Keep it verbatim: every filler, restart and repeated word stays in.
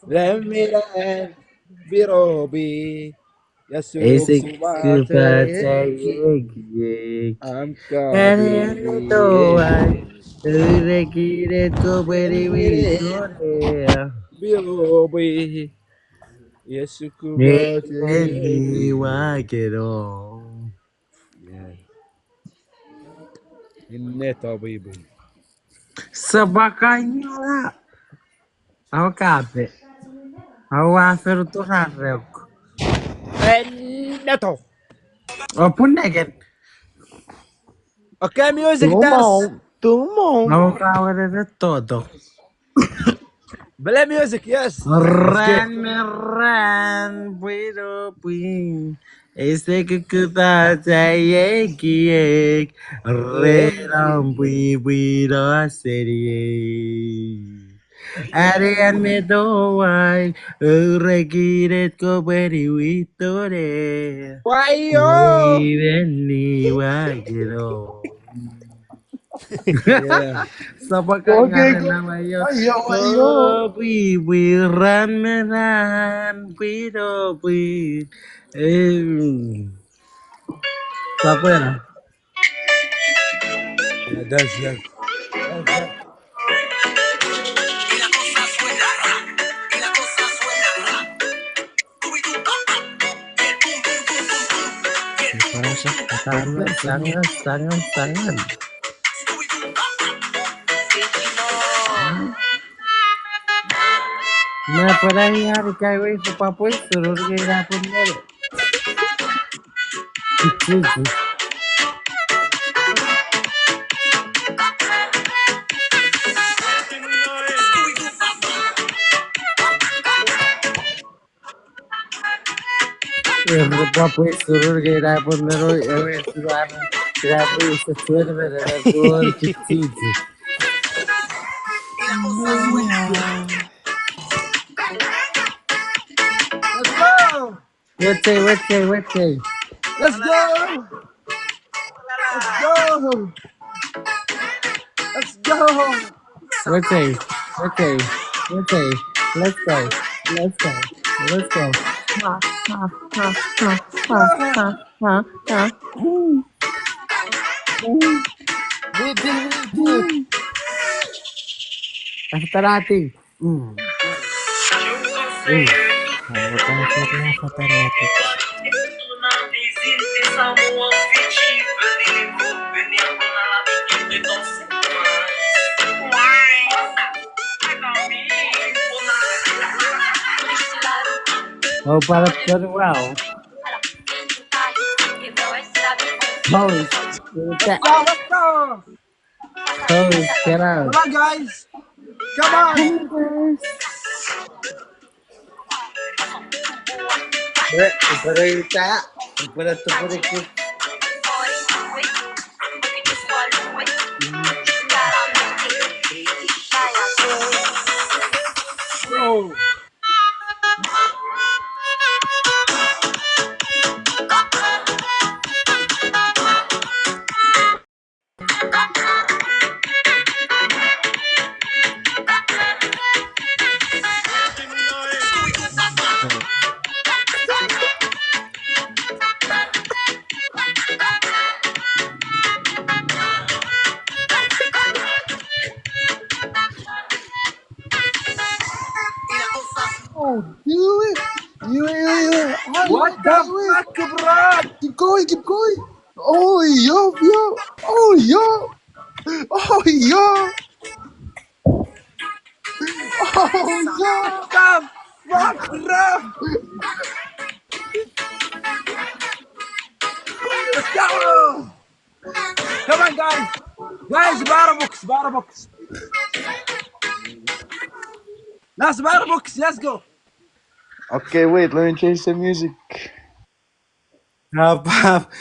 Lamira and Birobi. Yes, esek kupacha ekiek. Ane ane toai. Urekire kopeni witore. Birobi. Yes, kupacha ekiek. Wakeno. Inne tobibin. Sapakanyala. Au kape. Au afer turarok. Enneto. Opun negen. Okay, music, dance. Tumo. Tumo. Au kawe toto. Play music, yes. Ran me ran, pwino pwin. Ese kukuta chai ekiek. Renon pwi pwino seniei. Arian me toai, urekiret kopeni witore. Waio. Iben ni wakeno. Yeah. Sapaka. Okay, ngaren go. Awaio. Ayo, ayo. Ko pwi pwi ran me ran, pwi no pwi. Em. Sapwena. Yeah, dance, dance. Dance, dance. Sangan, sangan, sangan. Na pwara iari kaiwe ifa papwe surur ke ina pun mero. Ewe pwapwa surur ke ina pun mero, ewe suar, ina pun ise suar mero, ina pun kititi. Let's go! Wete, wete, wete. Let's go! Let's go! Let's go! Wete, wete, wete. Let's go. Let's go. Let's go. Ha, ha, ha. Wete, wete. After that thing. Mm. Mm. Ako ta sa na fatarati. Oh, but very well. Holy, let's go, let's go. Oh, get out. Come on, guys. Come on. Bre, bre, ta, bre, tu, bre, tu. Oh. Oh, do it. You, you, you. What the fuck, bro? Keep going, keep going. Oh, yo, yo. Oh, yo. Oh, yo. Oh, yo. What the fuck, bro? Let's go. Come on, guys. Guys, bottom box, bottom box. Last bottom box, let's go. Okay, wait, let me change the music. Up, up.